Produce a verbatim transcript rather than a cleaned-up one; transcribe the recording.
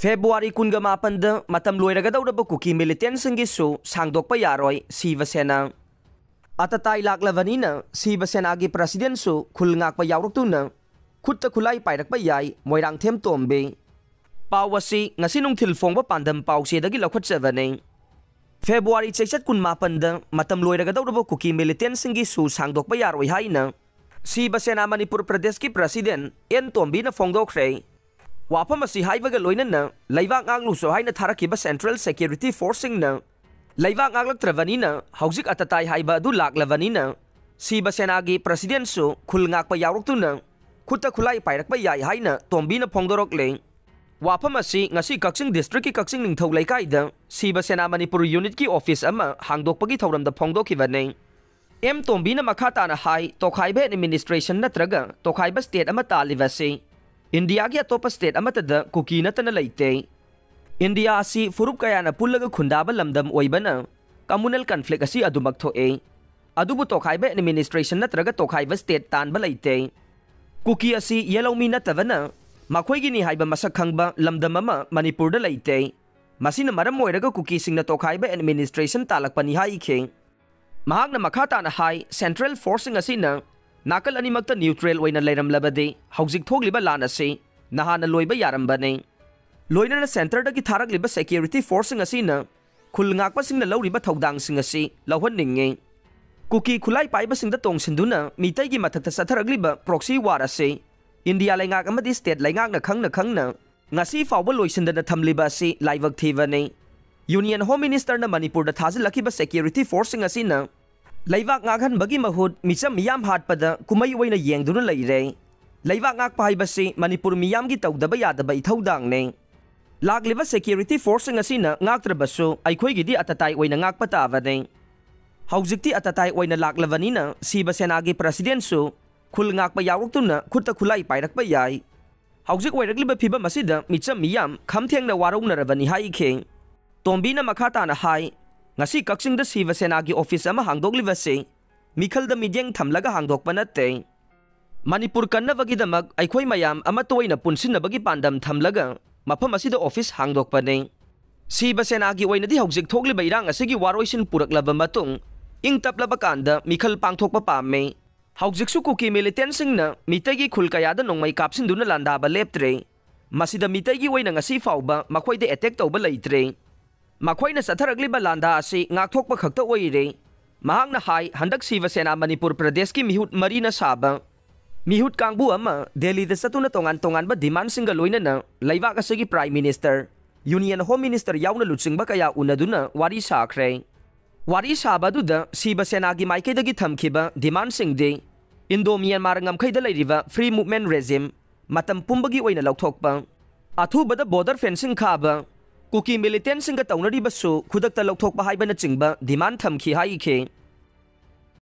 February ꯀꯨꯟꯒ ꯃꯥꯄꯟꯗ ꯃꯇꯝ ꯂꯣꯏꯔꯒꯗꯧꯔꯕ ꯀꯨꯀꯤ ꯃꯤꯂꯤꯇꯦꯟꯁꯤꯡꯒꯤꯁꯨ ꯁꯥꯡꯗꯣꯛꯄ ꯌꯥꯔꯣꯏ ꯁꯤꯕ ꯁꯦꯅꯥ꯫ ꯑꯇꯇꯥꯏ ꯂꯥꯛꯂꯕꯅꯤꯅ ꯁꯤꯕ ꯁꯦꯅꯥꯒꯤ ꯄ꯭ꯔꯁꯤꯗꯦꯟꯁꯨ ꯈꯨꯜ ꯉꯥꯛꯄ ꯌꯥꯎꯔꯛꯇꯨꯅ ꯈꯨꯠꯇ ꯈꯨꯠꯂꯥꯏ ꯄꯥꯏꯔꯛꯄ ꯌꯥꯏ ꯃꯣꯏꯔꯥꯡꯊꯦꯝ ꯇꯣꯝꯕꯤ꯫ ꯄꯥꯎ ꯑꯁꯤ ꯉꯁꯤ ꯅꯨꯡꯊꯤꯜ ꯐꯣꯡꯕ ꯄꯥꯟꯗꯝ ꯄꯥꯎꯆꯦꯗꯒꯤ ꯂꯧꯈꯠꯆꯕꯅꯤ꯫ ꯐꯦꯕ꯭ꯔꯨꯋꯥꯔꯤ ꯆꯩꯆꯠ ꯀꯨꯟꯃꯥꯄꯟꯗ ꯃꯇꯝ ꯂꯣꯏꯔꯒꯗꯧꯔꯕ ꯀꯨꯀꯤ ꯃꯤꯂꯤꯇꯦꯟꯁꯤꯡꯒꯤ ꯁꯨ ꯁꯥꯡꯗꯣꯛꯄ ꯌꯥꯔꯣꯏ ꯍꯥꯏꯅ ꯁꯤꯕ ꯁꯦꯅꯥ ꯃꯅꯤꯄꯨꯔ ꯄ꯭ꯔꯗꯦꯁꯀꯤ ꯄ꯭ꯔꯁꯤꯗꯦꯟ ꯑꯦꯟ ꯇꯣꯝꯕꯤꯅ ꯐꯣꯡꯗꯣꯛꯈ꯭ꯔꯦ꯫ ꯋꯥꯐꯝ ꯑꯁꯤ ꯍꯥꯏꯕꯒ ꯂꯣꯏꯅꯅ ꯂꯩꯕꯥꯛ ꯉꯥꯛꯂꯨꯁꯨ ꯍꯥꯏꯅ ꯊꯥꯔꯛꯈꯤꯕ ꯁꯦꯟꯇ꯭ꯔꯦꯜ ꯁꯦꯀ꯭ꯌꯨꯔꯤꯇꯤ ꯐꯣꯔꯁꯁꯤꯡꯅ ꯂꯩꯕꯥꯛ ꯉꯥꯛꯂꯛꯇ꯭ꯔꯕꯅꯤꯅ ꯍꯧꯖꯤꯛ ꯑꯇꯇꯥꯏ ꯍꯥꯏꯕ ꯑꯗꯨ ꯂꯥꯛꯂꯕꯅꯤꯅ ꯁꯤꯕ ꯁꯦꯅꯥꯒꯤ ꯄ꯭ꯔꯁꯤꯗꯦꯟꯁꯨ ꯈꯨꯜ ꯉꯥꯛꯄ ꯌꯥꯎꯔꯛꯇꯨꯅ ꯈꯨꯠꯇ ꯈꯨꯠꯂꯥꯏ ꯄꯥꯏꯔꯛꯄ ꯌꯥꯏ ꯍꯥꯏꯅ ꯇꯣꯝꯕꯤꯅ ꯐꯣꯡꯗꯣꯔꯛꯂꯦ꯫ ꯋꯥꯐꯝ ꯑꯁꯤ ꯉꯁꯤ ꯀꯛꯆꯤꯡ ꯗꯤꯁꯇ꯭ꯔꯤꯛꯀꯤ ꯀꯛꯆꯤꯡ ꯅꯤꯡꯊꯧ ꯂꯩꯀꯥꯏꯗ ꯁꯤꯕ ꯁꯦꯅꯥ ꯃꯅꯤꯄꯨꯔ ꯌꯨꯅꯤꯠꯀꯤ ꯑꯣꯐꯤꯁ ꯑꯃ ꯍꯥꯡꯗꯣꯛꯄꯒꯤ ꯊꯧꯔꯝꯗ ꯐꯣꯡꯗꯣꯛꯈꯤꯕꯅꯤ꯫ ꯑꯦꯝ ꯇꯣꯝꯕꯤꯅ ꯃꯈꯥ ꯇꯥꯅ ꯍꯥꯏ, ꯇꯣꯈꯥꯏꯕ ꯑꯦꯗꯃꯤꯅꯤꯁꯇ꯭ꯔꯦꯁꯟ ꯅꯠꯇ꯭ꯔꯒ ꯇꯣꯈꯥꯏꯕ ꯁ꯭ꯇꯦꯠ ꯑꯃ ꯇꯥꯜꯂꯤꯕ ꯑꯁꯤ ꯏꯟꯗꯤꯌꯥꯒꯤ ꯑꯇꯣꯞꯄ ꯁ꯭ꯇꯦꯠ ꯑꯃꯠꯇꯗ ꯀꯨꯀꯤ ꯅꯠꯇꯅ ꯂꯩꯇꯦ꯫ ꯏꯟꯗꯤꯌꯥ ꯑꯁꯤ ꯐꯨꯔꯨꯞ ꯀꯌꯥꯅ ꯄꯨꯜꯂꯒ ꯈꯨꯟꯗꯥꯕ ꯂꯝꯗꯝ ꯑꯣꯏꯕꯅ ꯀꯝꯃꯨꯅꯦꯜ ꯀꯟꯐ꯭ꯂꯤꯛ ꯑꯁꯤ ꯑꯗꯨꯃꯛ ꯊꯣꯛꯏ꯫ ꯑꯗꯨꯕꯨ ꯇꯣꯈꯥꯏꯕ ꯑꯦꯗꯃꯤꯅꯤꯁꯇ꯭ꯔꯦꯁꯟ ꯅꯠꯇ꯭ꯔꯒ ꯇꯣꯈꯥꯏꯕ ꯁ꯭ꯇꯦꯠ ꯇꯥꯟꯕ ꯂꯩꯇꯦ꯫ ꯀꯨꯀꯤ ꯑꯁꯤ ꯌꯦꯜꯍꯧꯃꯤ ꯅꯠꯇꯕꯅ ꯃꯈꯣꯏꯒꯤꯅꯤ ꯍꯥꯏꯕ ꯃꯁꯛ ꯈꯪꯕ ꯂꯝꯗꯝ ꯑꯃ ꯃꯅꯤꯄꯨꯔꯗ ꯂꯩꯇꯦ꯫ ꯃꯁꯤꯅ ꯃꯔꯝ ꯑꯣꯏꯔꯒ ꯀꯨꯀꯤꯁꯤꯡꯅ ꯇꯣꯈꯥꯏꯕ ꯑꯦꯗꯃꯤꯅꯤꯁꯇ꯭ꯔꯦꯁꯟ ꯇꯥꯜꯂꯛꯄꯅꯤ ꯍꯥꯏꯈꯤ꯫ ꯃꯍꯥꯛꯅ ꯃꯈꯥ ꯇꯥꯅ ꯍꯥꯏ, ꯁꯦꯟꯇ꯭ꯔꯦꯜ ꯐꯣꯔꯁꯁꯤꯡ ꯑꯁꯤꯅ ꯅꯥꯀꯜ ꯑꯅꯤꯃꯛꯇ ꯅ꯭ꯌꯨꯇ꯭ꯔꯦꯜ ꯑꯣꯏꯅ ꯂꯩꯔꯝꯂꯕꯗꯤ ꯍꯧꯖꯤꯛ ꯊꯣꯛꯂꯤꯕ ꯂꯥꯟ ꯑꯁꯤ ꯅꯍꯥꯟꯅ ꯂꯣꯏꯕ ꯌꯥꯔꯝꯕꯅꯤ꯫ ꯂꯣꯏꯅꯅ ꯁꯦꯟꯇꯔꯗꯒꯤ ꯊꯥꯔꯛꯂꯤꯕ ꯁꯦꯀ꯭ꯌꯨꯔꯤꯇꯤ ꯐꯣꯔꯁꯁꯤꯡ ꯑꯁꯤꯅ ꯈꯨꯜ ꯉꯥꯛꯄꯁꯤꯡꯅ ꯂꯧꯔꯤꯕ ꯊꯧꯗꯥꯡꯁꯤꯡ ꯑꯁꯤ ꯂꯧꯍꯟꯅꯤꯡꯏ꯫ ꯀꯨꯀꯤ ꯈꯨꯠꯂꯥꯏ ꯄꯥꯏꯕꯁꯤꯡꯗ ꯇꯣꯡꯁꯤꯟꯗꯨꯅ ꯃꯤꯇꯩꯒꯤ ꯃꯊꯛꯇ ꯆꯠꯊꯔꯛꯂꯤꯕ ꯄ꯭ꯔꯣꯛꯁꯤ ꯋꯥꯔ ꯑꯁꯤ ꯏꯟꯗꯤꯌꯥ ꯂꯩꯉꯥꯛ ꯑꯃꯗꯤ ꯁ꯭ꯇꯦꯠ ꯂꯩꯉꯥꯛꯅ ꯈꯪꯅ ꯈꯪꯅ ꯉꯁꯤ ꯐꯥꯎꯕ ꯂꯣꯏꯁꯤꯟꯗꯅ ꯊꯝꯂꯤꯕ ꯑꯁꯤ ꯂꯥꯏꯕꯛ ꯊꯤꯕꯅꯤ꯫ ꯌꯨꯅꯤꯌꯟ ꯍꯣꯝ ꯃꯤꯅꯤꯁꯇꯔꯅ ꯃꯅꯤꯄꯨꯔꯗ ꯊꯥꯖꯤꯜꯂꯛꯈꯤꯕ ꯁꯦꯀ꯭ꯌꯨꯔꯤꯇꯤ ꯐꯣꯔꯁꯁꯤꯡ ꯑꯁꯤꯅ ꯂꯩꯕꯥꯛ ꯉꯥꯛꯍꯟꯕꯒꯤ ꯃꯍꯨꯠ ꯃꯤꯆꯝ ꯃꯤꯌꯥꯝ ꯍꯥꯠꯄꯗ ꯀꯨꯝꯍꯩ ꯑꯣꯏꯅ ꯌꯦꯡꯗꯨꯅ ꯂꯩꯔꯦ꯫ ꯂꯩꯕꯥꯛ ꯉꯥꯛꯄ ꯍꯥꯏꯕꯁꯤ ꯃꯅꯤꯄꯨꯔ ꯃꯤꯌꯥꯝꯒꯤ ꯇꯧꯗꯕ ꯌꯥꯗꯕ ꯏꯊꯧꯗꯥꯡꯅꯤ꯫ ꯂꯥꯛꯂꯤꯕ ꯁꯦꯀ꯭ꯌꯨꯔꯤꯇꯤ ꯐꯣꯔꯁꯁꯤꯡ ꯑꯁꯤꯅ ꯉꯥꯛꯇ꯭ꯔꯕꯁꯨ ꯑꯩꯈꯣꯏꯒꯤꯗꯤ ꯑꯇꯇꯥꯏ ꯑꯣꯏꯅ ꯉꯥꯛꯄ ꯇꯥꯕꯅꯤ꯫ ꯍꯧꯖꯤꯛꯇꯤ ꯑꯇꯇꯥꯏ ꯑꯣꯏꯅ ꯂꯥꯛꯂꯕꯅꯤꯅ ꯁꯤꯕ ꯁꯦꯅꯥꯒꯤ ꯄ꯭ꯔꯁꯤꯗꯦꯟꯁꯨ ꯈꯨꯜ ꯉꯥꯛꯄ ꯌꯥꯎꯔꯛꯇꯨꯅ ꯈꯨꯠꯇ ꯈꯨꯠꯂꯥꯏ ꯄꯥꯏꯔꯛꯄ ꯌꯥꯏ꯫ ꯍꯧꯖꯤꯛ ꯑꯣꯏꯔꯛꯂꯤꯕ ꯐꯤꯕꯝ ꯑꯁꯤꯗ ꯃꯤꯆꯝ ꯃꯤꯌꯥꯝ ꯈꯝ ꯊꯦꯡꯅ ꯋꯥꯔꯧꯅꯔꯕꯅꯤ ꯍꯥꯏꯈꯤ꯫ ꯇꯣꯝꯕꯤꯅ ꯃꯈꯥ ꯇꯥꯅ ꯍꯥꯏ, ꯉꯁꯤ ꯀꯛꯆꯤꯡꯗ ꯁꯤꯕ ꯁꯦꯅꯥꯒꯤ ꯑꯣꯐꯤꯁ ꯑꯃ ꯍꯥꯡꯗꯣꯛꯂꯤꯕꯁꯤ ꯃꯤꯈꯜꯗ ꯃꯤꯠꯌꯦꯡ ꯊꯝꯂꯒ ꯍꯥꯡꯗꯣꯛꯄ ꯅꯠꯇꯦ꯫ ꯃꯅꯤꯄꯨꯔ ꯀꯟꯅꯕꯒꯤꯗꯃꯛ ꯑꯩꯈꯣꯏ ꯃꯌꯥꯝ ꯑꯃꯠꯇ ꯑꯣꯏꯅ ꯄꯨꯟꯁꯤꯟꯅꯕꯒꯤ ꯄꯥꯟꯗꯝ ꯊꯝꯂꯒ ꯃꯐꯝ ꯑꯁꯤꯗ ꯑꯣꯐꯤꯁ ꯍꯥꯡꯗꯣꯛꯄꯅꯤ꯫ ꯁꯤꯕ ꯁꯦꯅꯥꯒꯤ ꯑꯣꯏꯅꯗꯤ ꯍꯧꯖꯤꯛ ꯊꯣꯛꯂꯤꯕ ꯏꯔꯥꯡ ꯑꯁꯤꯒꯤ ꯋꯥꯔꯣꯏꯁꯤꯟ ꯄꯨꯔꯛꯂꯕ ꯃꯇꯨꯡ ꯏꯪ ꯇꯞꯂꯕ ꯀꯥꯟꯗ ꯃꯤꯈꯜ ꯄꯥꯡꯊꯣꯛꯄ ꯄꯥꯝꯃꯤ꯫ ꯍꯧꯖꯤꯛꯁꯨ ꯀꯨꯀꯤ ꯃꯤꯂꯤꯇꯦꯟꯁꯤꯡꯅ ꯃꯤꯇꯩꯒꯤ ꯈꯨꯜ ꯀꯌꯥꯗ ꯅꯣꯡꯃꯩ ꯀꯥꯞꯁꯤꯟꯗꯨꯅ ꯂꯥꯟꯗꯥꯕ ꯂꯦꯞꯇ꯭ꯔꯦ꯫ ꯃꯁꯤꯗ ꯃꯤꯇꯩꯒꯤ ꯑꯣꯏꯅ ꯉꯁꯤ ꯐꯥꯎꯕ ꯃꯈꯣꯏꯗ ꯑꯦꯇꯦꯛ ꯇꯧꯕ ꯂꯩꯇ꯭ꯔꯦ꯫ ꯃꯈꯣꯏꯅ ꯆꯠꯊꯔꯛꯂꯤꯕ ꯂꯥꯟꯗꯥ ꯑꯁꯤ ꯉꯥꯛꯊꯣꯛꯄ ꯈꯛꯇ ꯑꯣꯏꯔꯦ꯫ ꯃꯍꯥꯛꯅ ꯍꯥꯏ, ꯍꯟꯗꯛ ꯁꯤꯕ ꯁꯦꯅꯥ ꯃꯅꯤꯄꯨꯔ ꯄ꯭ꯔꯗꯦꯁꯀꯤ ꯃꯤꯍꯨꯠ ꯃꯔꯤꯅ ꯁꯥꯕ ꯃꯤꯍꯨꯠ ꯀꯥꯡꯕꯨ ꯑꯃ ꯗꯦꯜꯂꯤꯗ ꯆꯠꯇꯨꯅ ꯇꯣꯉꯥꯟ ꯇꯣꯉꯥꯟꯕ ꯗꯤꯃꯥꯟꯁꯤꯡꯒ ꯂꯣꯏꯅꯅ ꯂꯩꯕꯥꯛ ꯑꯁꯤꯒꯤ prime minister, union home minister ꯌꯥꯎꯅ ꯂꯨꯆꯤꯡꯕ ꯀꯌꯥ ꯎꯅꯗꯨꯅ ꯋꯥꯔꯤ ꯁꯥꯈ꯭ꯔꯦ꯫ ꯋꯥꯔꯤ ꯁꯥꯕ ꯑꯗꯨꯗ ꯁꯤꯕ ꯁꯦꯅꯥꯒꯤ ꯃꯥꯏꯀꯩꯗꯒꯤ ꯊꯝꯈꯤꯕ ꯗꯤꯃꯥꯟꯁꯤꯡꯗꯤ ꯏꯟꯗꯣ ꯃ꯭ꯌꯥꯟꯃꯥꯔ ꯉꯝꯈꯩꯗ ꯂꯩꯔꯤꯕ ꯐ꯭ꯔꯤ ꯃꯨꯚꯃꯦꯟ ꯔꯦꯖꯤꯝ ꯃꯇꯝ ꯄꯨꯝꯕꯒꯤ ꯑꯣꯏꯅ ꯂꯧꯊꯣꯛꯄ, ꯑꯊꯨꯕꯗ ꯕꯣꯔꯗꯔ ꯐꯦꯟꯁꯤꯡ ꯈꯥꯕ, ꯀꯨꯀꯤ ꯃꯤꯂꯤꯇꯦꯟꯁꯤꯡꯒ ꯇꯧꯅꯔꯤꯕꯁꯨ ꯈꯨꯗꯛꯇ ꯂꯧꯊꯣꯛꯄ ꯍꯥꯏꯕꯅꯆꯤꯡꯕ ꯗꯤꯃꯥꯟ ꯊꯝꯈꯤ ꯍꯥꯏꯈꯤ꯫